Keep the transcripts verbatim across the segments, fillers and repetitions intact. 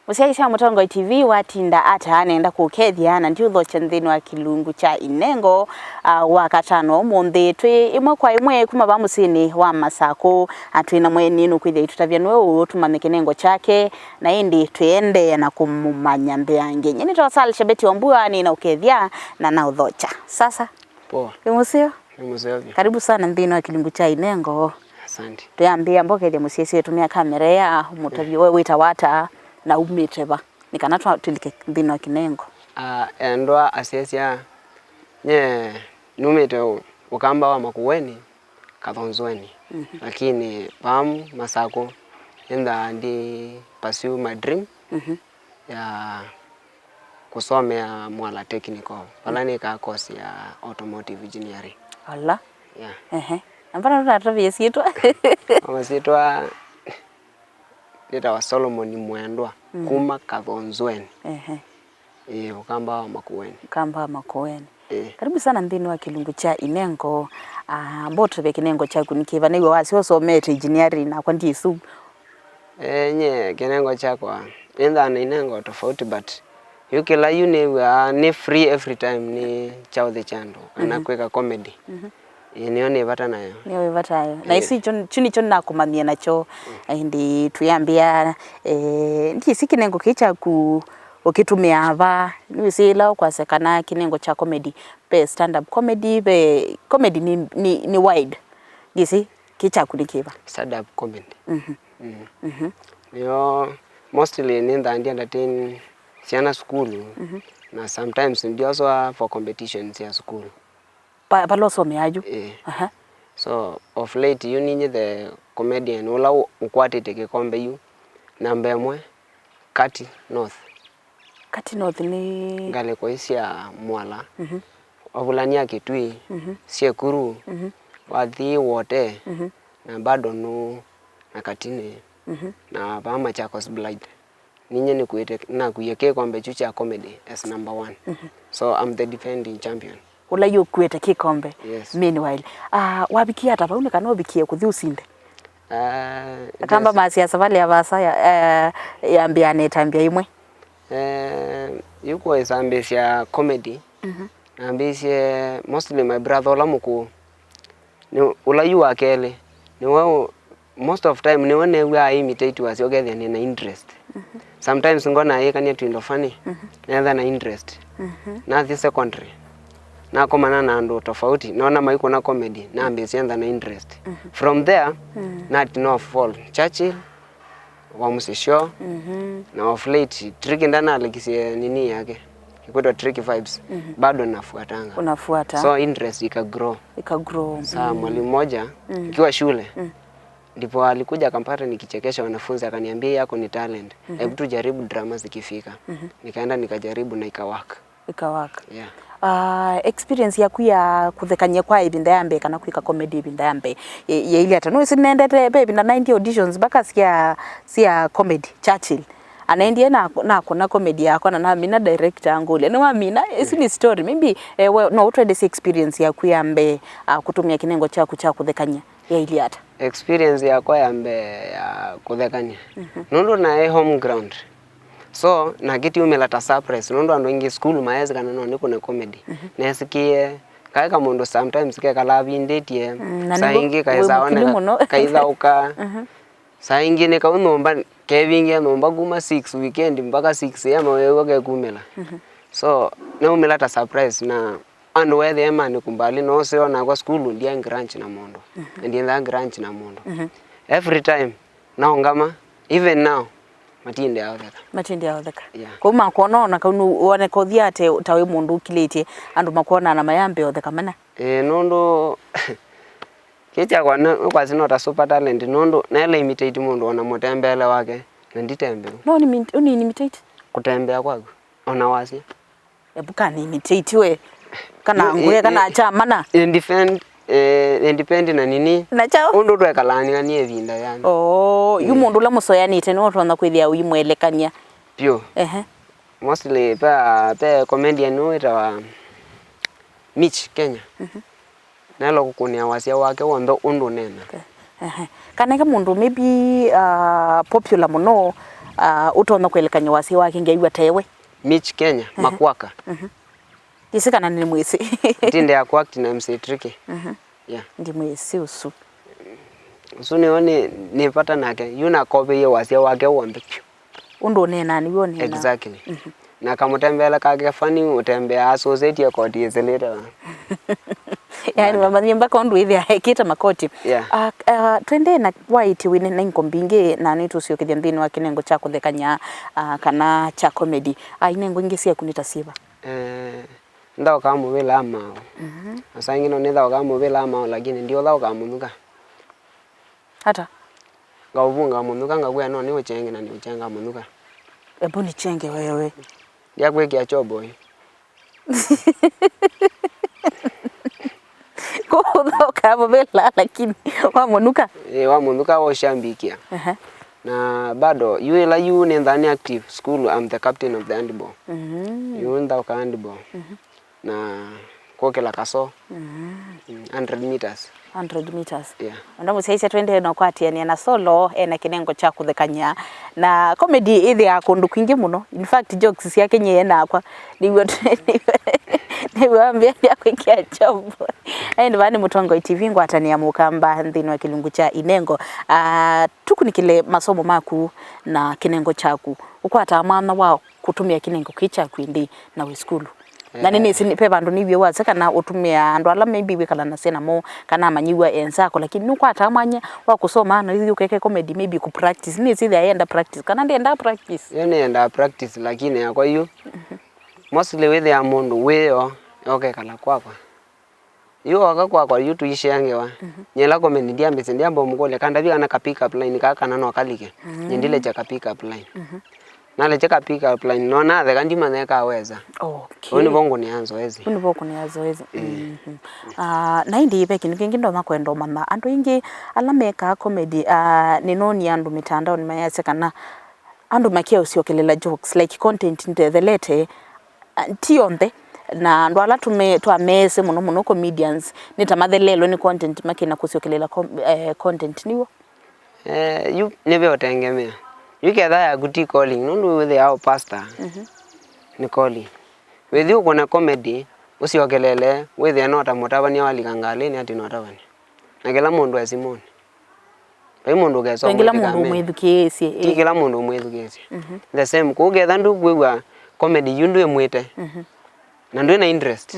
Mũsyaĩĩsya wa Mũtongoi T V watinda ata nenda kũkethya na ndiũthokya nthĩnĩ wa kĩlungu kya Inengo, ah, wa katano ũmũnthĩ twĩ ĩmwe kwa ĩmwe kuma va mũsyĩnĩ wa Masakũ. Ah, twĩ na mweni nũkwĩthĩa itũtavya nĩwe ũũtũmanya kĩnengo kyake, na ĩndĩ twĩendeea na kũmũmanya mbeange. Nyie nĩtawa Sal Shabeti Wambua, nĩ na ũkethya na na ũthokya. Sasa. Poa. Wĩ mũseo? Nĩ mũseo vyũ. Karibu sana nthĩnĩ wa kĩlungu kya Inengo. Asante. Twĩambĩa mbokethya mũsyaĩĩsya ũtũmĩa kamera ya mũtavya we wĩtawa ata na umĩte va? Nĩ kana twa-, tũlike nthĩnĩ wa kĩnengo. Ah, endwa asyaĩĩsya, nye numĩte ũ-, Ũkamba wa Makueni, Kathonzweni. Mhm. Lakini vaa Masakũ, nĩnthaa ndi pursue my dream Mhm. ya kũsomea Mwala Technical, vala nĩkaa course ya automotive engineering. Ala. Yeah. Ehe. Na mbona tũtatavie syĩtwa? Masyĩtwa nĩtawa Solomon Mwendwa, Mhm. kuma Kathonzweni. Ehe. Ĩĩ, Ũkamba wa Makueni. Ũkamba wa Makueni. Ĩĩ. Karibu sana nthĩnĩ wa kĩlungu kya Inengo. Ah, mbotũve kĩnengo kyaku nĩ kĩva? Nĩw'a wasya ũsomete engineering, nakwa ndiĩsũ. Eh, nye kĩnengo kyakwa, nĩnthaa na inengo tofauti, but yu kĩla yu nĩw'aa nĩ free every time nĩ kyaũthĩ kya andũ, kana Mhm. kwĩka comedy. Mhm. Ĩĩ, nĩyo nĩ vata nayo. Nĩyo wĩ vata nayo. Na Ĩĩ. isu ikyo, kyu nĩkyo nakũmanyie nakyo. Ĩndĩ twĩambĩa, eh, ndiĩsĩ kĩnengo kĩĩ kyaku ũkĩtũmĩaa va, nĩwĩsĩ ĩla ũkwasya kana kĩnengo kya comedy, ve stand up comedy, ve comedy nĩ, nĩ, nĩ wide. Ndiĩsĩ kĩĩ kyaku nĩ kĩva? Stand up comedy. Mhm. Mm. Mhm. Nĩyo mostly nĩnthaa ndienda teen syana sukulu, Mhm. na sometimes ndiosoa for competitions ya sukulu. Pa-, pala ũsomeaa yu? Ĩĩ. Aha. So, of late yu ninye the comedian ũla ũ-, ũkwatĩte kĩkombe yu, namba ĩmwe, Kati North. Kati North nĩ? Ngalĩko ii sya Mwala. Mhm. Wavulania Kitui, Mhm. Syekuru, Mhm. wathi Wote, Mhm. na bado nũ na Katini, Mhm. na vaa Machakos Blind. Ninye nĩkuĩte, nakuie kĩkombe kyu kya comedy as number one. Mhm. So I'm the defending champion. Ũla yu ũkuĩte kĩkombe. Yes. Meanwhile, ah, wavikie ata vau nĩ kana ũvikie kũthi ũsinde? Ah, Akamba yes. Masya savalĩ ya vasa ya, eh, yambĩanĩte mbĩa imwe. Eh, yu kũĩsambĩsya comedy. Mhm. Nambĩĩsye mostly my brother ũla mũkũũ. Nĩ ũla yu wa kelĩ, nĩwe ũ-, most of time nĩwe new'aa imitate wasya ũkethĩa nĩ na interest. Mhm. Sometimes ngona ayĩkany'a twindo funny, Mhm. netha na interest. Mhm. Nathi secondary, nakomana na andũ tofauti, nona maikũna comedy, nambĩĩsya ntha na interest. Mhm. From there, Mm. nati no fall. Churchill, wa mũsisyo, Mhm. na of late, Tricky ndanalekisye nini yake. Ikwĩtwa Tricky Vibes. Mhm. Bado nafuatanga. Unafuata. So interest ika grow. Ika grow. Saa Mm. mwalimu mmoja, Mm. nikiwa shule, Mm. ndipo alikuja akampata nikichekesha wanafunzi, akaniambia, "Hii yako ni talent. Mhm. Hebu tujaribu drama zikifika." Mhm. Nikaenda nikajaribu na ikawaka. Ikawaka. Yeah. Ah, experience yaku ya kũthekany'a kwa ĩvinda ya mbee kana kwĩka comedy ĩvinda ya mbee, ya, yailye ata? Nũĩsĩ nendete, ve ĩvinda naendie auditions mpaka sya, sya comedy, Churchill. Anaendie na, nakũna comedy yakwa na namina director angũlya, "Nĩwamina?" Ĩsu nĩ story. Maybe, eh, we, no ũtwendesye experience yaku ya mbee, ah, kũtũmĩa kĩnengo kyaku kya kũthekany'a yailye ata? Experience yakwa ya mbee ya kũthekany'a. Mhm. Nũndũ naĩ home ground. So, nakĩtiumĩla ta surprise, nũndũ andũ aingĩ sukulu maesĩ kana no nĩkũne comedy. Mhm. Nesĩkĩe, kaĩ kamũndũ sometimes kekalaa vindĩtye, Mm, na saa nĩguo ingĩ wĩ kaĩsaa mũkili oneka mũno. Kaithaũka. Mhm. Saa ingĩ nĩ kau nyũmba, kevingie nyũmba kuma six weekend mpaka six a m wĩw'a kekumĩla. Mhm. So, naumĩla ta surprise na andũ wethĩa manĩkumbali, no ũseo nakwa sukulu ndyaĩ grunge na mũndũ. Mhm. Na ndiendaa grunge na mũndũ. Mhm. Every time, naũngama, even now, matindĩa ũtheka. Matindĩa ũtheka. Yeah. Kwoou makwona ona kau nũ-, woneka ũthiĩ ate ta wĩ mũndũ ũkilĩtye, andũ makwonaa na mayambĩa ũtheka mana? Ĩĩ, nũndũ kĩĩ kyakwa nĩ, nĩkwasya no ta super talent, nũndũ naĩla imitate mũndũ ona mũtembeele wake, na nditembeũ. No, ũni-, ũni imitate? Kũtembea kwaku, ona wasya. Ebu kana imitate we. Kana Yu-, ngũe, i-, kana i-, chamana. Independ-, eh, independ na nini? Na chao? Ũndũ twekalaa nĩ ĩvinda yani. Oh, yu Eh. mũndũ ũla mũsoyanĩte nĩwe ũtonya kwĩthĩa ũimwelekany'a. Pyo. Ehe. Mostly pe, pe comedian ũyũ wĩtawa Mitch Kenya. Mhm. Naĩla kũkũnĩa wasya wake w'onthe ũndũ ũnena. Okay. Ehe. Kana eka mũndũ maybe, uh, popular mũno, Ah, ũtonya kwelekany'a wasya wake ngeew'a tewe. Mitch Kenya, mhm, Makwaka. Mhm. Ĩsĩ kana nĩ mwĩsĩ. Ĩtinde ya kuact na M C Tricky. Mhm. Yeah. Ndimwĩsĩ ũsu. Ũsu nĩwe nĩ nĩ vata nake. Yu nakoveie wasya wake w'onthe vyũ. Ũndũ ũneenaa nĩw'o ũneenaa. Exactly. Mhm. Na kamũtembeele kake funny, ũtembeaa asũsĩtye koti ĩsĩlĩte va. Yaani, wamanyie mpaka ũndũ ĩthĩa ekĩte makoti. Yeah. Ah, ah, twendee na waĩtye wĩ na ingo mbingĩ, na nĩtũsyokethya nthĩnĩ wa kĩnengo kya kũthekany'a, ah, kana kya comedy. Ah, inengo ingĩ syaku nĩ ta syĩva? Eh, nĩthaũkaa mũvĩla wa maaũ. Mhm. Na saa ingĩ no nĩthaũkaa mũvĩla wa maaũ, lakini ndiũthaũkaa mũnyuka. Ata? Ngaũvunga mũnyuka, ngakwĩa no nĩ ũchenge na nĩ ũchenga mũnyuka. Ebu nichenge wewe. Ndyakwĩkĩa chobo ĩ. Kũthaũkaa mũvĩla lakini wa mũnuka. Ĩĩ, wa mũnuka wa ũshambikia. Aha. Na bado yu ĩla yu nĩnthaa nĩ active school, I'm the captain of the handball. Mhm. Yu nthaũkaa handball. Mhm. Na kũkĩla kaso. Mhm. Mm, hundred meters. Hundred meters. Yeah. Ona mũsyaĩĩsya twendee na ũkwatĩanĩa na Solo, ena kĩnengo kya kũthekany'a. Na comedy ĩthĩaa kũndũ kwingĩ mũno. In fact, jokes syake nyie nakwa. Nĩw'o nĩw'o ambĩa ndyakwĩkĩa chobo. Aĩ nĩ vaa nĩ Mũtongoi T V ngwatanĩa mũkamba nthĩnĩ wa kĩlungu kya inengo. Ah, tũkunĩkĩle masomo maku na kĩnengo kyaku. Ũkwataa mwanya wa kũtũmĩa kĩnengo kĩ kyaku ĩndĩ na wĩ sukulu? Na nĩnĩsĩ ve vandũ nĩw'e wasya kana ũtũmĩaa andũ ala maybe wĩkalanasya namo kana amanyĩw'a enzako, lakini nũkwataa mwanya wa kũsoma na ũithi ũkeke comedy maybe kũ practice? Nĩsĩ ĩthĩa yenda practice kana ndĩendaa practice? Yo nĩyendaa practice, lakini yakwa yu mostly wĩthĩaa mũndũ wĩyo okekala kwakwa. Yu ooka kwakwa yu tũisyaa ngewa. Nyie ĩla comedy ndyambĩsye, ndyamba ũmũkũlya, "Kandavye kana ka pick up line kaa kana no kalike." Nyie ndilekya ka pick up line. Nalekya ka pick up line, nona atheka, ndimanya ĩkaweza. Okay. Ũu nĩvo ngũnĩaa nzoezi. Ũu nĩvo ũkũnĩaa nzoezi. Mhm. Ah, na ĩndĩ ve kĩndũ kĩngĩ ndonya kwenda ũmanya. Andũ aingĩ ala mekaa comedy, ah, nĩnoonie andũ mĩtandaonĩ mayasya kana andũ makea ũsyokelela jokes, like, content nĩtethelete, ah, ti yonthe, na andũ ala tũme-, twameesĩ mũno mũno comedians, nĩ ta mathelelwe nĩ content makĩna kũsyokelela com-, eh, content, nĩw'o? Eh, yu nĩve ũtengemea. Yu ketha yaku ti calling, nũndũ wĩthĩaa ũ pastor nĩ calling. Wĩthi ũkũna comedy, ũsyokelele, wĩthĩa no ta mũtavany'a walika ngalĩnĩ atĩ no ũtavany'a. Na kĩla mũndũ e simũnĩ. Vai mũndũ ũkesa Ve kĩla ũmwĩtĩka mũndũ amen. Ũmwĩthukĩĩsye, Ti ĩĩ. Kĩla mũndũ ũmwĩthukĩĩsye. The same. Kũu ketha ndũkwĩw'a comedy yu ndwĩmwĩte. Na ndwĩ na interest.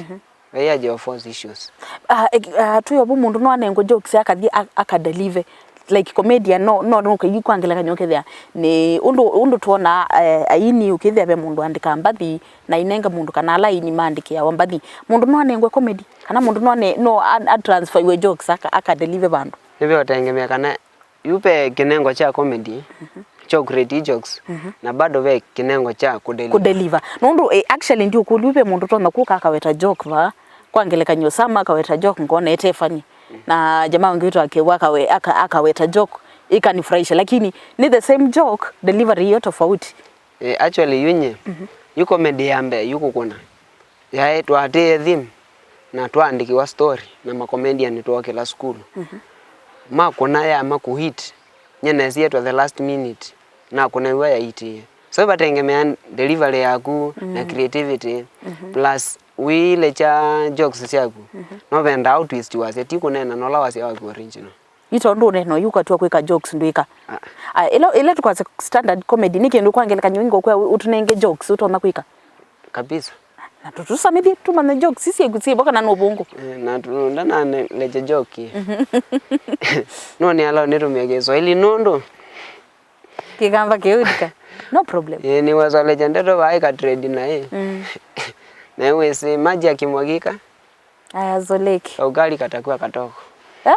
Vai aja force issues. Ah, ek- ah, twĩ ovu mũndũ no anengwe jokes akathi a- akadelive. Like comedian no no no kaithi kwa ngelekany'o kethia nĩ ũndũ ũndũ tuona eh, aini ũkĩthia ve mũndũ andĩka mbathi na inenga mũndũ kana ala aini maandĩkĩawa mbathi. Mũndũ no anengwe comedy kana mũndũ no ane- no a- atransferiwe jokes aka- akadelive vandũ. Nĩve ũtengemea kana yu ve kĩnengo kya comedy, kyo create jokes, na bado ve kĩnengo kya kũdeliver. Kũdeliver. Nũndũ eh, actually ndiũkũlyu ve mũndũ ũtonya kũka akaweta joke va, kwa ngelekany'o Sam akaweta joke ngona ĩte funny. Na jamaa ũngĩ witũ akĩw'a akawe- aka- akaweta joke ĩkanifurahisha, lakini nĩ the same joke, delivery yo tofauti. Eh, actually yu nye, yu comedy ya mbee yu kũkũna. Yaĩ twaatĩĩe theme na twaandĩkĩwa story na macomedian nĩtwookĩla sukulu. Makũna yama kũhit, nye nesie twa the last minute nakũnaw'a yaitĩĩe. So vatengemea delivery yaku na creativity plus wĩilekya jokes syaku. No vendaa ũtwist wasya ti kũneena na ũla wasya waku original. Yu tondũ ũneena ũyu ũkatw'a kwĩka jokes ndwĩka. Ah, ĩla ĩla tũkwasya standard comedy nĩ kĩndũ kwa ngelekany'o ingĩ ũkwĩa ũtũnenge jokes ũtonya kwĩka. Kabisa. Na tũtũsamĩthye tũmanye jokes syĩku syĩvo kana nĩ ũvũngũ. Eh, na tũ- ndananeleja joke. No nĩ ala nĩtũmĩa Kiswahili nũndũ Kĩkamba kĩũndika. No problem. Eh, nĩwaswalĩkya ndeto vaa ĩka trade naĩ. Mm. Naĩ wĩsĩ maji yakimwagika. Aya, zoleki. Kaukali katakuwa katoko. Eh?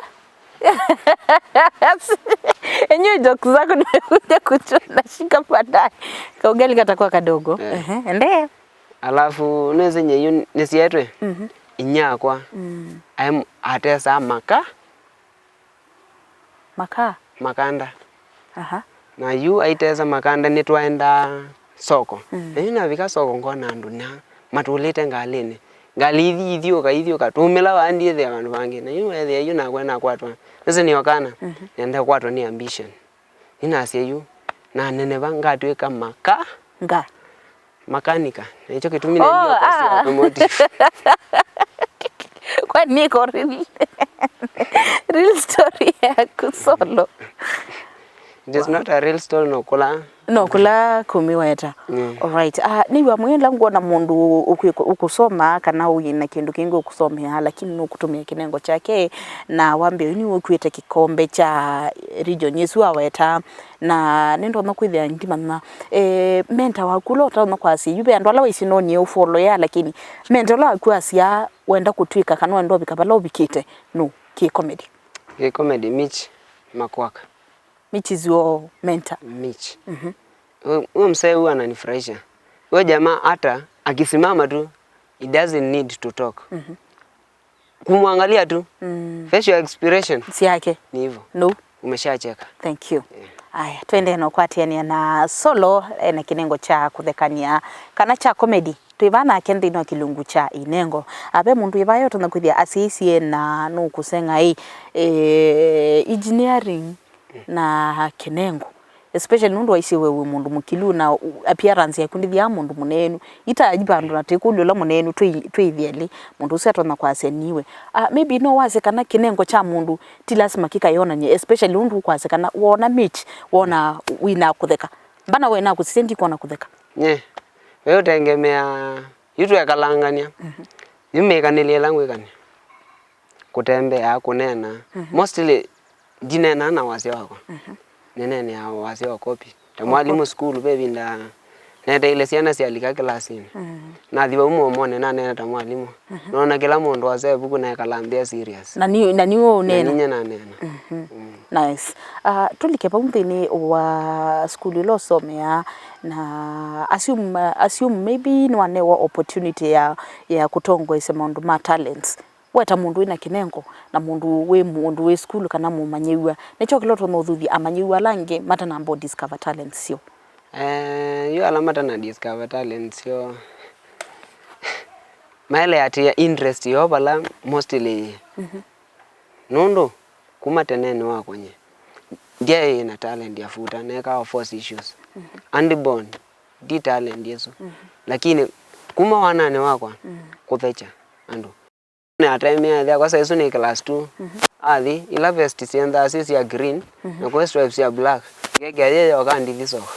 Enyewe jokes zako nimekuja kuchuna shika baadaye. Kaugali katakuwa kadogo. Eh. Ehe, endee. Alafu nĩsĩ nyeyu nĩsietwe inyakwa aem atesa maka Makaa? Makanda. Aha. Na yu aitesa makanda nĩtwaendaa soko. Mm. Na yu navika soko ngona andũ na matũlĩte ngalĩnĩ. Ngalĩ ithi ithiũka ithiũka. Tũmĩla vaa ndiĩthĩa vandũ vangĩ. Na yu ethĩa yu nakwa nakwatwa. Nĩsĩ nĩ okana. Mhm. Nenda kwatwa nĩ ambition. Nĩnasya yu. Naneneva ngatw'ĩka maka. Nga. Makanika. Na nĩkyo kĩtumi Oh, nendie kosi ya ah. automotive. Kwani nĩko real, real story yaku Solo? It is not a real story, no kũla. No kũla kũmiweta. Mm. Alright. Ah, nĩw'a mwĩla ngwona mũndũ ũkwĩ-, ũkũsoma kana wĩ na kĩndũ kĩngĩ ũkũsomea, lakini nũkũtũmĩa kĩnengo kyake, na wambĩa ũyũ nĩwe ũkwĩte kĩkombe kya region ĩsu aweta. Na nĩndonya kwĩthĩa ngĩmanya, eh, mentor waku ũla ũtonya kwasya yu ve andũ ala waisye nonie ũfollow ya, lakini mentor ũla waku asya wenda kũtw'ĩka kana wenda ũvika vala ũvikĩte nũ kĩ comedy? Kĩ comedy, Mitch Makwaka. Mitch is your mentor? Mitch. Mhm. Huyo msee huwa ananifurahisha. Huyo jamaa hata akisimama tu, he doesn't need to talk. Mhm. Kumwangalia tu. Mm. Facial expression. Syake. Ni hivyo. No. Umeshacheka. Thank you. Yeah. Aya, twende na ũkwatĩanĩa na Solo, ena kĩnengo kya kũthekania kana kya comedy. Twĩ vaa nake nthĩnĩ wa kĩlungu kya inengo. Ave mũndũ ĩvaya ũtonya kwĩthĩa asyaisye na nũkũseng'a ĩ, eh, engineering na kĩnengo. Especially nũndũ waisye we wĩ mũndũ mũkilu na u-, appearance yaku ndĩthĩaa mũndũ mũneenu. Itaji vandũ na twĩkũlya ũla mũneenu twĩ, twĩ ithyelĩ, mũndũ ũsu atonya kwasya niwe. Ah, maybe no wasye kana kĩnengo kya mũndũ ti lasima kĩkayonany'e, especially nũndũ ũkwasya kana woona Mitch, woona wĩna kũtheka. Mbana wĩna kũsisya ndikwona kũtheka. Nye, we ũtengemea, yu twekalangania, yu mĩkanĩlye ĩla ngwĩkany'a. Kũtembea, kũneena. Mhm. Mostly, ndineenaa na wasya wakwa. Mhm. Nĩneeneaa wasya wa copy. Ta mwalimũ sukulu, ve ĩvinda neteile syana syalika kĩlasinĩ. Mhm. Nathi vau mũomonĩ, naneena ta mwalimũ. Mhm. Noona kĩla mũndũ wasya ĩvuku na ekala nthĩ e serious. Na ni, na niwe Na ũneena. Ninyie naneena. Mhm. Mm. Nice. Ah, tũlike vau nthĩnĩ wa sukulu ĩla ũsomeaa, na assume, assume maybe nĩwanewa opportunity ya, ya kũtongoesya maũndũ ma talents. We ta mũndũ wĩna kĩnengo na mũndũ wĩ, mũndũ wĩ sukulu kana mũmanyĩw'a, nĩ kyaũ kĩla ũtonya ũthuthya amanyĩw'a ala angĩ matanamba ũ discover talents syoo? Eh, yu ala matana discover talents syoo, maeleatĩĩa interest yoo vala mostly yĩ. Mhm. Nũndũ kuma tenenĩ wakwa nyie ndyaĩ na talent ya futa, neekaa force issues. Mhm. Andy Bond, ndi talent ĩsu. Mhm. Lakini kuma wananĩ wakwa, mhm, kũthekya andũ. Nĩatemea ĩthe wakwa, saa isu nĩ class two. Mhm. Athi, ila vest syendaa syĩ sya green, mhm, na kwĩ stripes sya black. Ngekĩa yĩ yoka ndithi soko.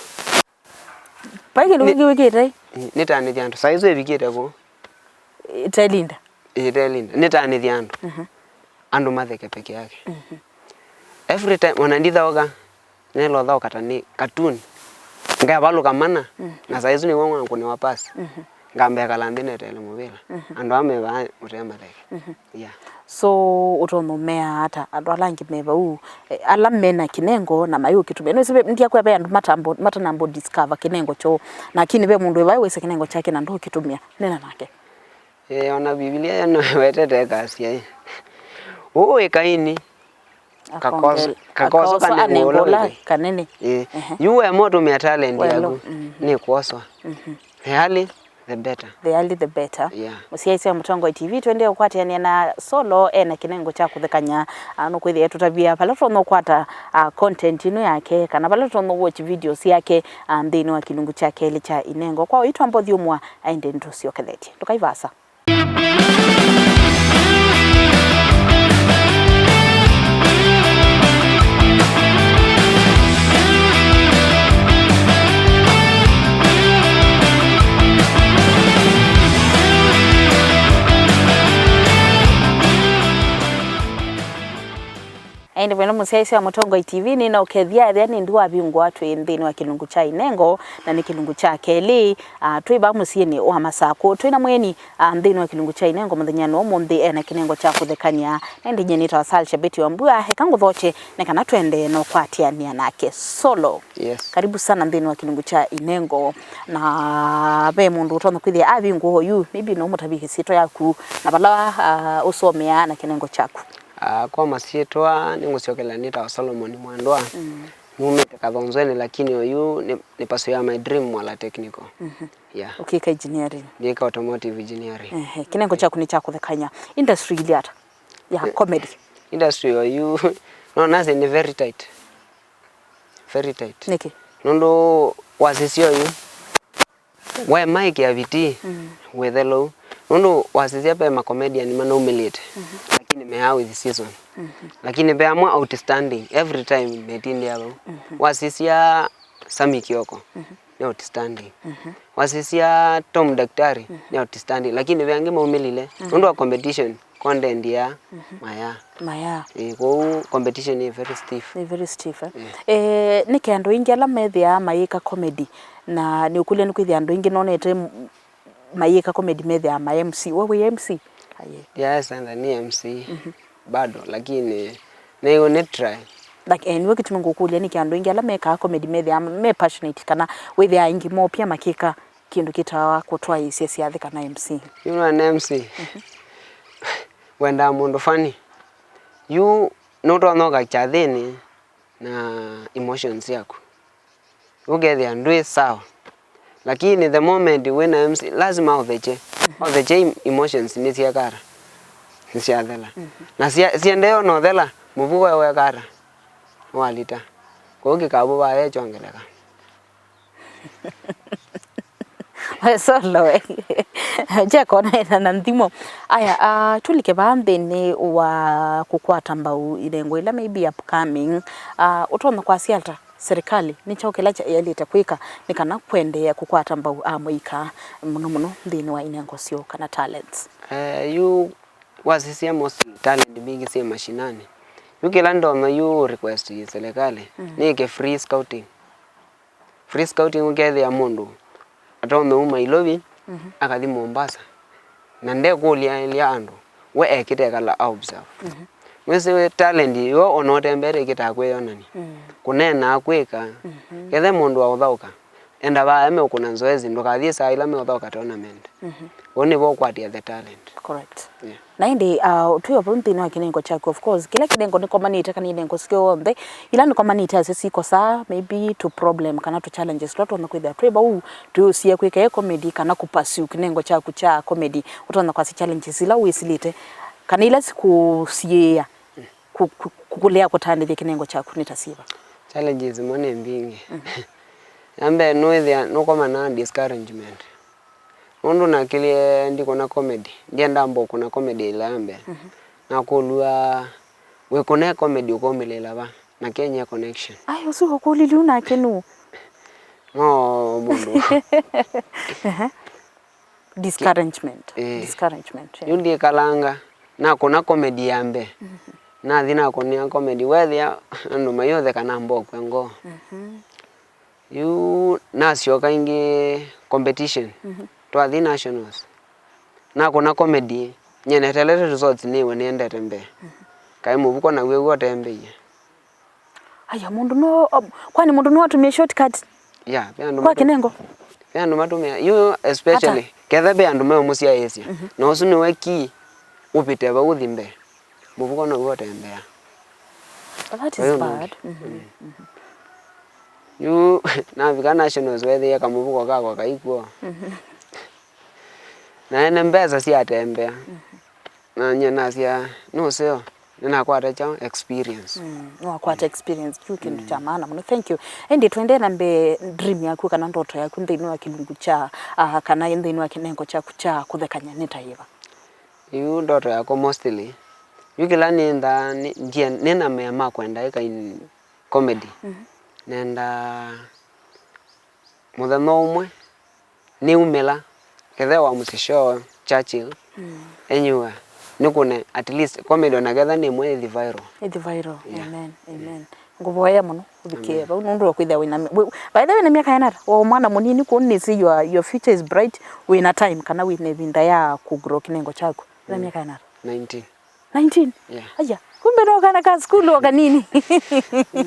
Vai kĩndũ kĩngĩ wĩkĩte? Nĩ-, nĩtanĩthya andũ. Saa isu ĩvikĩte kũ? Ĩtelinda. Ĩtelinda. Nĩtanĩthya andũ. Mhm. Andũ matheke peke yake. Mhm. Every time, ona ndithaũka, nĩlothaũka ta nĩ cartoon. Ngevalũka mana, mm, na saa isu nĩw'o ngwakũnĩwa pass. Mhm. Ngamba ekala nthĩ neteele mũvĩla. Mhm. Andũ aa me vaa ũtee matheke. Mhm. Yeah. So ũtonya ũmeaa ata andũ ala angĩ me vau, eh, ala mena kĩnengo na mayũkĩtũmĩa? Nĩwĩsĩ ve-, ndiakwĩa ve andũ matambo-, matanamba discover kĩnengo kyoo, lakini ve mũndũ wĩ vau wĩsĩ kĩnengo kyake na ndũkĩtũmĩa, nena nake. Ĩĩ, o na Mbivilia yo no ĩwetete ĩkasya, ĩ, ũũ wĩ Kaini, kakoso, kakoso kanengũla kanene. Ĩĩ. Ehe. Yu weema ũtũmĩa talent yaku, mhm, nĩkwoswa. Mhm. The early, the better. The early the better. Yeah. Mũsyaĩĩsya wa Mũtongoi T V, tũendee ũkwatĩanĩa na Solo ena kĩnengo kya kũthekany'a, ah, nũkwĩthĩa tũtavya vala tũtonya ũkwata, ah, content ĩno yake, kana vala tũtonya watch video syake, ah, nthĩnĩ wa kĩlungu kya kelĩ kya inengo. Kwa ũu twamba ũthyũmũa aende nĩtũsyokethetye. Ndũkai vaasa. Ĩndĩ mwene mũsyaĩĩsya wa Mũtongoi T V, nĩnaũkethya ethĩa nĩndĩ wavingũa twĩ nthĩnĩ wa kĩlungu kya inengo, na nĩ kĩlungu kya kelĩ. Ah, twĩ vaa mũsyĩnĩ wa Masakũ, twĩ na mwĩeni, ah, nthĩnĩ wa kĩlungu kya inengo mũthenyanĩ wa ũmũnthĩ, ena kĩnengo kya kũthekany'a. Na ĩndĩ nyie nĩtawa Sal Shabeti wa Mbua, eka ngũthokye nĩ kana twende na ũkwatĩanĩa nake Solo. Yes. Karibu sana nthĩnĩ wa kĩlungu kya inengo. Na ve mũndũ ũtonya kwĩthĩa avingũa oyu, maybe no ũmũtavye ĩsyĩtwa yaku na vala, ah, ũsomeaa na kĩnengo kyaku. Ah, kwa masyĩtwa, nĩngũsyokelela nĩtawa Solomon Mwendwa. Mm. Numĩte Kathonzweni, lakini oyu nĩ, nĩ pursue ya my dream, Mwala Technical. Mhm. Yeah. Ũkĩka engineering? Nĩka automotive engineering. Ehe, kĩnengo kyaku nĩ kya kũthekany'a. Industry ĩlĩ ata ya comedy? Industry oyu, no, nasi nĩ very tight. Very tight. Nĩkĩ? Nũndũ wasisya ũyu, waema ĩkĩa vitii, mm, wĩthelou. Nũndũ wasisya ve ma comedian manaumĩlĩte, mhm, lakini me out with season. Mhm. Lakini ve amwe outstanding, every time metindĩa vau. Mhm. Wasisya Sami Kioko, mhm, nĩ outstanding. Mhm. Wasisya Tom Daktari, mhm, nĩ outstanding. Lakini ve angĩ maumĩlile, mhm, nũndũ wa competition, content ya, mhm, maya. Maya. Ĩĩ, kwoou competition is very stiff. Nĩ very stiff, eh? Yeah. Eh, nĩkĩ andũ aingĩ ala methĩaa mayĩka comedy, na nĩũkũlya nĩkwĩthĩa andũ aingĩ nonete m-, mayĩka comedy methĩaa ma M C. We wĩ M C? Aye. Yes, and nĩ M C, mhm, bado, lakini nĩw'o nĩ try. Like, eh, nĩw'o kĩtumi ngũkũlya nĩkĩ andũ aingĩ ala mekaa comedy methĩaa me passionate, kana wĩthĩaa aingĩ mopia makĩka kĩndũ kĩtawa kũtwaĩĩsya syathĩ kana M C. Yu nĩ M C. Mhm. Wendaa mũndũ funny. Yu nũtonya ũka kyathĩnĩ na emotions syaku. Ũkethĩa ndwĩ sawa. Lakini the moment wĩna M C, lazima ũthekye. Mhm. Ũthekye em-, emotions nĩsyekata. Nĩsyathela. Mhm. Na sya-, siendee ona ũthela, mũvuko wekata. Walita. Kwoou kĩkavũvaa yekyongeleka. We Solo we. Cheko na, na, na nthimo. Aya, ah, tũlike vaa nthĩnĩ wa kũkwata mbau inengo ila maybe upcoming. Ah, ũtonya kwasya ata serikali nĩ kyaũ kĩla kya-, yaĩlĩte kwĩka nĩ kana kũendeea kũkwata mbau amũika mũno mũno nthĩnĩ wa inengo syoo kana talents? Eh, yu wasisya mostly talent mbingĩ syĩ mashinani. Yu kĩla ndonya yu request serikali, mm, nĩke free scouting. Free scouting ũkethĩa mũndũ atonya uma Ilovi, mhm, akathi Mombasa, na ndekũlya andũ, we ekĩte ekala observe. Mhm. Mwĩsĩ talent yo ona ũtembeete ĩkĩtaa kwĩyonany'a. Mm. Kũneena kwĩka, mhm, kethe mũndũ wa ũthaũka, enda vaa meũkũna nzoezi, ndũkathi saa ila meũthaũka tournament. Mhm. Ũu nĩvo ũkwatĩa the talent. Correct. Yeah. Na ĩndĩ, uh, twĩ o vau nthĩnĩ wa kĩnengo kyaku, of course, kĩla kĩnengo nĩkomanĩte kana inengo syonthe ila nĩkomanĩte asyo sikosaa maybe tũ problem kana tũ challenges tũla tũtonya kwĩthĩa twĩ vau tũyũsie kwĩka ĩ comedy kana kũ pursue kĩnengo kyaku kya comedy, ũtonya kwasya challenges ila wĩsilĩte kana ila sikũsiĩĩa kũ-, kũ-, kũkũlea kũtandĩthya kĩnengo kyaku nĩ ta syĩva? Challenges imwe nĩ mbingĩ. Mhm. Ya mbee nũĩthĩa nũkomana na discouragement. Nũndũ nakĩlĩe ndikũna comedy, ndienda mba ũkũna comedy ĩla ya mbee. Mhm. Nakũlw'a, wĩkũne comedy ũkaumĩlĩla va? Na Kenya connection. Ai, ũsu ũkũlilye ũu nake nũũ? No mũndũ. Ehe. Discouragement. Eh. Discouragement, yeah. Yu ndikalanga, nakũna comedy ya mbee. Mhm. Nathi nakũnĩa comedy, wethĩa andũ mayũtheka na mbokwe ngoo. Mhm. Yu nasyoka ĩngĩ competition. Mhm. Twathi nationals. Nakũna comedy, nyenetelete results nĩwe nĩendete mbee. Mhm. Kaĩ mũvuko naw'o w'o ũtembeie. Aya, mũndũ no, um, kwani mũndũ no atumie shortcut? Yeah, ve andũ kwa matu-, kĩnengo? Ve andũ matũmĩa. Yu especially, ata? Ketha ve andũ meũmũsyaĩĩsya. Mhm. Na ũsu nĩwe key, ũvĩte vau ũthi mbee. Mũvuko now'o ũtembeaa. That is bad. Mhm. Mm. Mhm. Yu navika nationals weethĩie kamũvuko kakwa kaikw'o. Mhm. Na ene mbesa syatembea. Mhm. Na nyie nasya, nũseo, nĩnakwata kyaũ experience. Mm, nĩwakwata experience, kyu kĩndũ kya maana mũno. Thank you. Ĩndĩ tũendee na mbee, dream yaku kana ndoto yaku nthĩnĩ wa kĩlungu kya, ah, kana nthĩnĩ wa kĩnengo kyaku kya kũthekany'a nĩ ta yĩva? Yu ndoto yakwa mostly, yu kĩla nĩndaa, nĩ, ndie-, nĩna mea ma kwenda ĩka in comedy. Mhm. Nenda mũthenya ũmwe, nĩumĩla, kethe wa mũsisyo Churchill, mm, anywhere, nĩkũne at least comedy ona ketha nĩ ĩmwe ĩthi viral. Ĩthi viral. Yeah. Amen, amen. Ngũvoya mũno ũvikĩe vau, nũndũ wa kwĩthĩa wĩna, wĩ-, by the way, wĩna myaka yanata? O mwana mũnini kũu nĩsĩ your, your future is bright, wĩna time, kana wĩna ĩvinda ya kũgrow kĩnengo kyaku. Wĩna myaka yanata? Nineteen. Nineteen? Yeah. Aya, kumbe no kana ka sukulu o kanini.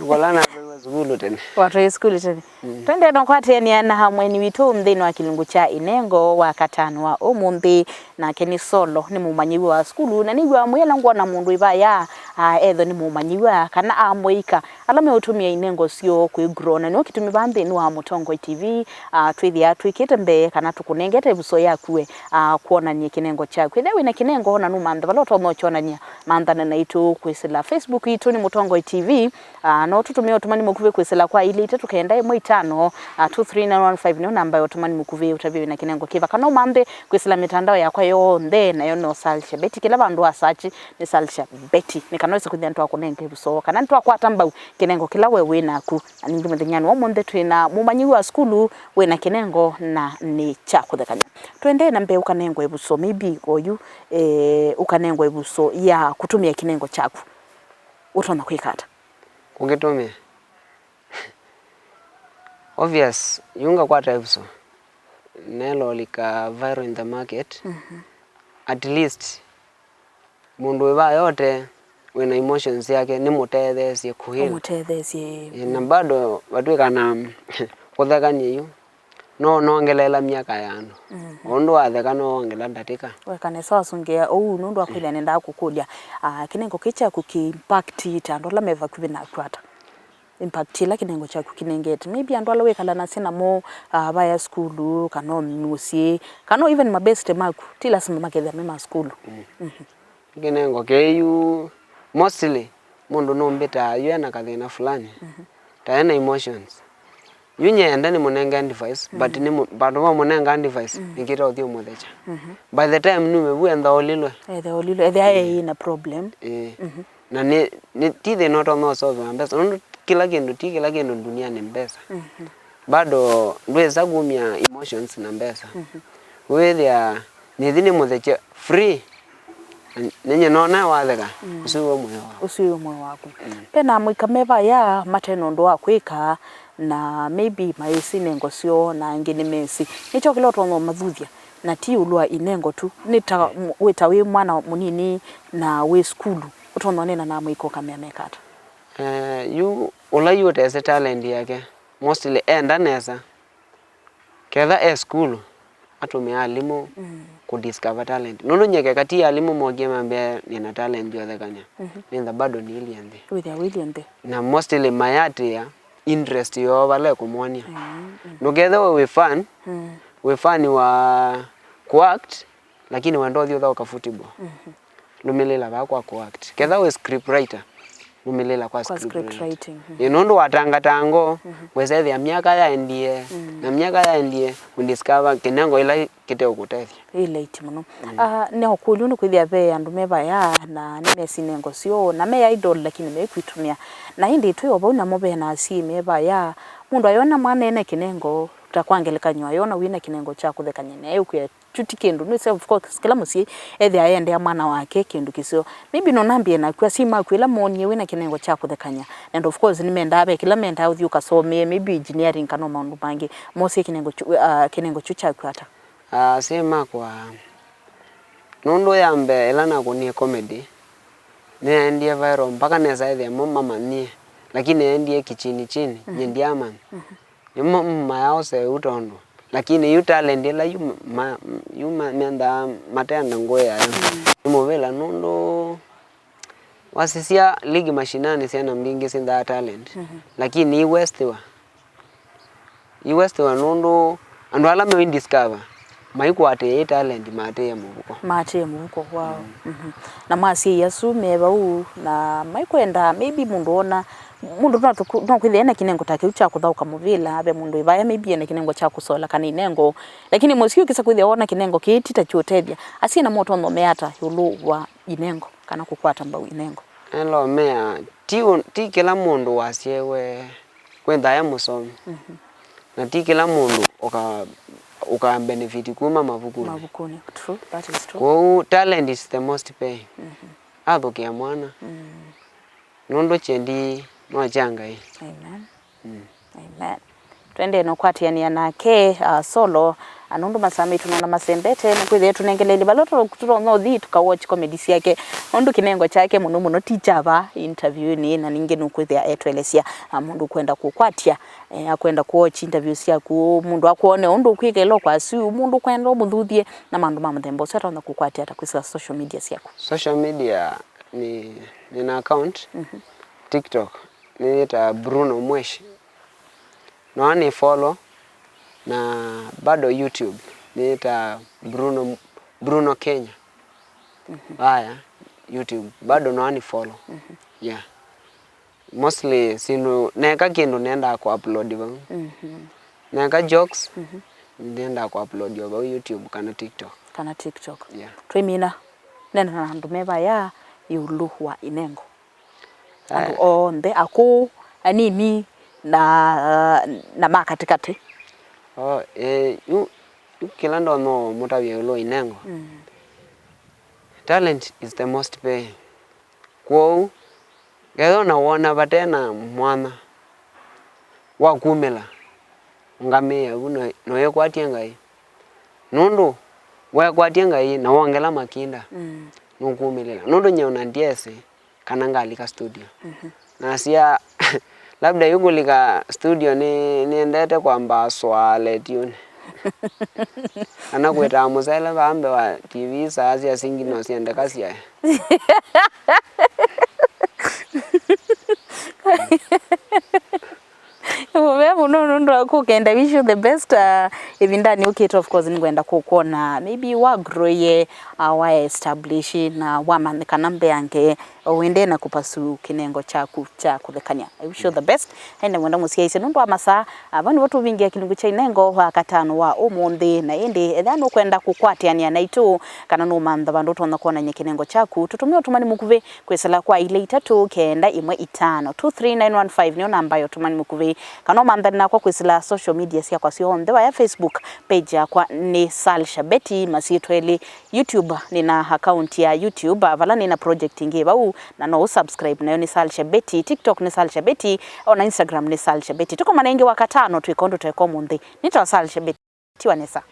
Wala natwaiwe sukulu tene. Watwaie sukulu tene. Mm. Twende no kwatĩanĩa na mweni witũ nthĩnĩ wa kĩlungu kya ĩnengo wa katano wa ũmũnthĩ. Nake nĩ Solo, nĩ mũmanyĩw'a wa sukulu, na nĩw'aa mwĩela ngwona mũndũ ĩvaya, ah, ethĩwa nĩ mũmanyĩw'a, kana amũika, ala meũtũmĩa inengo syoo kwĩ grow. Na nĩyo kĩtumi vaa nthĩnĩ wa Mũtongoi T V, ah, twĩthĩaa twĩkĩte mbee, kana tũkũnengete ĩvuso yaku we, ah, kwonany'a kĩnengo kyaku. Ethĩwa wĩna kĩnengo, na nũmanthe vala ũtonya ũkyonany'a, manthana naitũ kwĩsĩla Facebook yitũ nĩ Mũtongoi T V, Ah, no tũtũmĩe ũtũmani mũkuvĩ kwĩsĩla kwa ilĩ itatũ kenda ĩmwe itano, ah, two three nine one five nĩyo namba ya ũtũmani mũkuvĩ ũtavye wĩna kĩnengo kĩva. Kana ũmanthe kwĩsĩla mĩtandao yakwa yonthe, nayo no Salsha Betty. Kĩla vandũ wa search nĩ Salsha Betty. Nĩ kana wĩse kwĩthĩa nĩtwakũnenga ĩvuso, kana nĩtwakwata mbau kĩnengo kĩla we wĩ naku. Na ningĩ mũthenyanĩ wa ũmũnthĩ twĩ na mũmanyĩw'a wa sukulu wĩna kĩnengo na nĩ kya kũthekany'a. Tũendee na mbee, ũkanengwa ĩvuso, maybe oyu, eh, ũkanengwa ĩvuso ya kũtũmĩa kĩnengo kyaku. Ũtonya kwĩka ata? Kũkĩtũmĩa. Obvious, yu ngakwata ĩvuso, nelolika viral in the market. Mhm. At least, mũndũ wĩ vaa yote wĩna emotions yake, nĩmũtetheesye kũheal. Ũmũtetheesye. Ĩ, na bado vatwĩka na kũthekany'a yu, no nongeleela myaka ya andũ. Mhm. O ũndũ watheka no wongela ndatĩka. Weka nesa wasũngĩa ũu, nũndũ wa kwĩthĩa nendaa kũkũlya, ah, kĩnengo kĩ kyaku kĩ impact ta andũ ala me vakuvĩ naku ata? Impact ĩla kĩnengo kyaku kĩnengete. Maybe andũ ala wĩkalanasya namo, ah, vaya sukulu, kana o mũsyĩ, kana o even mabeste maku, ti lasima makethĩa me ma sukulu. Mm. Mhm. Kĩnengo kĩu, mostly, mũndũ nũmbĩtaa yu ena kathĩna fulani, mhm, ta ena emotions. Yu nyie enda nĩmũnenge advice, but, mhm, nĩmũ-, vandũ va mũnenga advice, mhm, nĩkĩta ũthiĩ ũmũthekya. Mhm. By the time nume vu entha ũlilwe. Ethe ũlilwe, ethe aĩ na problem. Ĩĩ. Mhm. Na nĩ, nĩ, ti thĩna ũtonya ũsolve na mbesa, nũndũ kĩla kĩndũ, ti kĩla kĩndũ ndunianĩ mbesa. Mhm. Bado ndwĩsa kumya emotions na mbesa. Mhm. Wĩthĩa nĩthi nĩmũthekye free, na nĩnyie nona watheka, mm, ũsu wĩ mwĩo waku. Ũsu wĩ mwĩo waku. Mm. Ve na amũika me vaya mate na ũndũ wa kwĩka, na maybe mayĩsĩ inengo syoo, na angĩ nĩmesĩ. Nĩkyo kĩla ũtonya ũmathuthya, na ti ĩũlũ wa inengo tu. Nĩ ta, mm, wĩ ta wĩ mwana mũnini na wĩ sukulu, ũtonya ũneena na amũika ũkamea meka ata? Eh, yu ũla yu ũtesĩ talent yake, mostly enda nesa. Ketha e sukulu, atũmĩa alimũ, mm, kũ discover talent. Nũndũ nyie keka ti alimũ mokie mambĩa nĩna talent ya ũthekany'a. Mhm. Nĩntha bado nĩilyĩ nthĩ. Wĩthĩa wĩilyĩ nthĩ. Na mostly mayatĩĩa interest yoo vala ĩkũmwony'a. Mm, mm. Ndũkethĩwe wĩ fan, mm, wĩ fan wa kũ act, lakini wenda ũthi ũthaũka football. Mhm. Lumĩlĩla vaa kwa kũ act. Ketha wĩ script writer, lumĩlĩla kwa, kwa script, script writer, writing. Mhm. Ĩ, nũndũ watangatangwa, mhm, wĩsethĩa myaka yaendie, mm, na myaka yaendie, kũ discover kĩnengo ĩla kĩteũkũtethya. Ĩ late mũno. Mm. Ah, nĩ ũkũlyo nĩ kwĩthĩa ve andũ me vaya na nĩmesĩ inengo syoo, na me idol lakini mekwĩtũmĩa. Na ĩndĩ twĩ o vau namo ve na asyai me vaya, mũndũ ayona mwana ena kĩnengo, ta kwa ngelekany'o, ayona wĩna kĩnengo kya kũthekany'a, na eũkwĩa, kyu ti kĩndũ. Nĩwĩsĩ, of course, kĩla mũsyai ethĩawa aendea mwana wake kĩndũ kĩseo. Maybe no nambie naku, asyai maku ĩla moonie wĩna kĩnengo kya kũthekany'a, and of course, nĩmendaa, ve kĩla mendaa ũthi ũkasomee, maybe engineering kana o maũndũ mangĩ, mosie kĩnengo kyu, ah, kĩnengo kyu kyaku ata? Ah, asyai makwa, nũndũ ya mbee ĩla nakũnie comedy, nĩyaendie viral mpaka nesa ethĩa mo mamanyie, lakini yaendie kichini chini, mhm, nyie ndiamanya. Mhm. Nĩmo maya ũseu tondũ, lakini yu talent ĩla yu ma, yu ma, mendaa matenda ngũĩ yayo. Mm. Nĩ mũvĩla nũndũ wasisya ligi mashinani syana mbingĩ syĩnthaa talent, mhm, lakini iwestiwa. Iwestiwa nũndũ andũ ala meũi discover, maikwatĩĩa ĩ talent maatĩĩe mũvuko. Maatĩĩe mũvuko, wow. Mm. Mhm. Na mwa asyai asu me vau, na maikwenda, maybe mũndũ ona, mũndũ no tũku-, no kwĩthĩa ena kĩnengo ta kĩu kya kũthaũka mũvĩla, ve mũndũ ĩ vaya, maybe ena kĩnengo kya kũsola kana inengo, lakini mũsyai ũkĩsa kwĩthĩa wona kĩnengo kĩĩ ti ta kĩũtethya, asyai namo ũtonya ũmea ata ĩũlũ wa inengo, kana kũkwata mbau inengo? Ela ũmea, ti ũ-, ti kĩla mũndũ wasyaĩwe kwĩthĩa e mũsomi. Mhm. Na ti kĩla mũndũ ũka, ũka benefit kuma mavukunĩ. Mavukunĩ. True, that is true. Kwoou talent is the most paying. Mhm. Athũkĩa mwana. Mm. Nũndũ kyendi no kya Ngai. Amen. Mm. Amen. Twendee na ũkwatĩanĩa nake, ah, Solo, ah, nũndũ masaa maitũ nona masembete, nĩkwĩthĩa tũnengeleile vala tũ-, tũtonya ũthi tũkawatch comedy syake, nũndũ kĩnengo kyake mũno mũno ti kya va interview-inĩ, na ningĩ nũkwĩthĩa etũelesya, ah, mũndũ ũkwenda kũkwatya, eh, akwenda kũwatch interview syaku, mũndũ akwone ũndũ ũkwĩka ĩla ũkwasya, mũndũ ũkwenda ũmũthuthye, na maũndũ ma mũthemba ũsu atonya kũkwatya ata kwĩsĩla social media syaku? Social media nĩ, nĩna account, mhm, TikTok, nĩyĩtaa Bruno Mweshi. No ni follow, na bado YouTube nĩyĩtaa Bruno, Bruno Kenya. Mhm. Vaya YouTube bado no ni follow. Mhm. Yeah. Mostly, sindu, neka kindu nendaa ku upload vau. Mhm. Neka jokes, mhm, nendaa ku upload o vau YouTube kana TikTok. Kana TikTok. Yeah. Twimina, nena na andũ me vaya ĩũlũ wa Inengo. Andũ, eh, onthe, akũũ, anini, na, na ma katĩkatĩ. Oh, eh, yu, yu kĩla ndonya ũmũtavya ĩũlũ wa Inengo. Mm. Talent is the most pay. Kwoou, ethĩwa na wona vate na mwanya wa kumĩla, ũngamĩe vu na, na wĩkwatye Ngai. Nũndũ wekwatya Ngai na wongela makinda, mm, nũkumĩlĩla. Nũndũ nyie ona ndyesĩ kana ngalika studio. Mhm. Nasya, labda yu kũlika studio nĩ, nĩendete kwamba aswaa letiũnĩ. Kana kwĩtaa mũsele vaa mbee wa T V saa sya singi no syendeka syae. Mũvea mũno nũndũ wa kũkenda. Wish you the best, uh, ĩvindanĩ yũkĩte, of course, nĩngwenda kũkwona maybe wa grow ye, uh, wa establish na wamanyĩkana mbeange, o wende na kũpasu kĩnengo kyaku kya kũthekany'a. I wish you the best. Ende mwenda mũsyaĩĩsye nũndũ wa masaa, uh, vau nĩvo tũvingĩa kĩlungu kya Inengo wa katano wa ũmũnthĩ, na ĩndĩ ethĩa nũkwenda kũkwatĩanĩa naitũ kana nũmantha vandũ ũtonya kwonany'a kĩnengo kyaku, tũtũmĩe ũtũmani mũkuvĩ kwĩsĩla kwa ilĩ itatũ kenda ĩmwe itano. Two three nine one five nĩyo namba ya ũtũmani mũkuvĩ. Kana ũmanthane nakwa kwĩsĩla social media syakwa syonthe, vaya Facebook page yakwa nĩ Sal Shabeti, masyĩtwa elĩ. YouTube nĩ na account ya YouTube, vala nĩ na project ĩngĩ vau, na no ũsubscribe, nayo nĩ Sal Shabeti. TikTok nĩ Sal Shabeti, ona Instagram nĩ Sal Shabeti. Tũkomana ĩngĩ wa katano twĩka ũndũ tweka ũmũnthĩ. Nĩtawa Sal Shabeti. Tiwa nesa.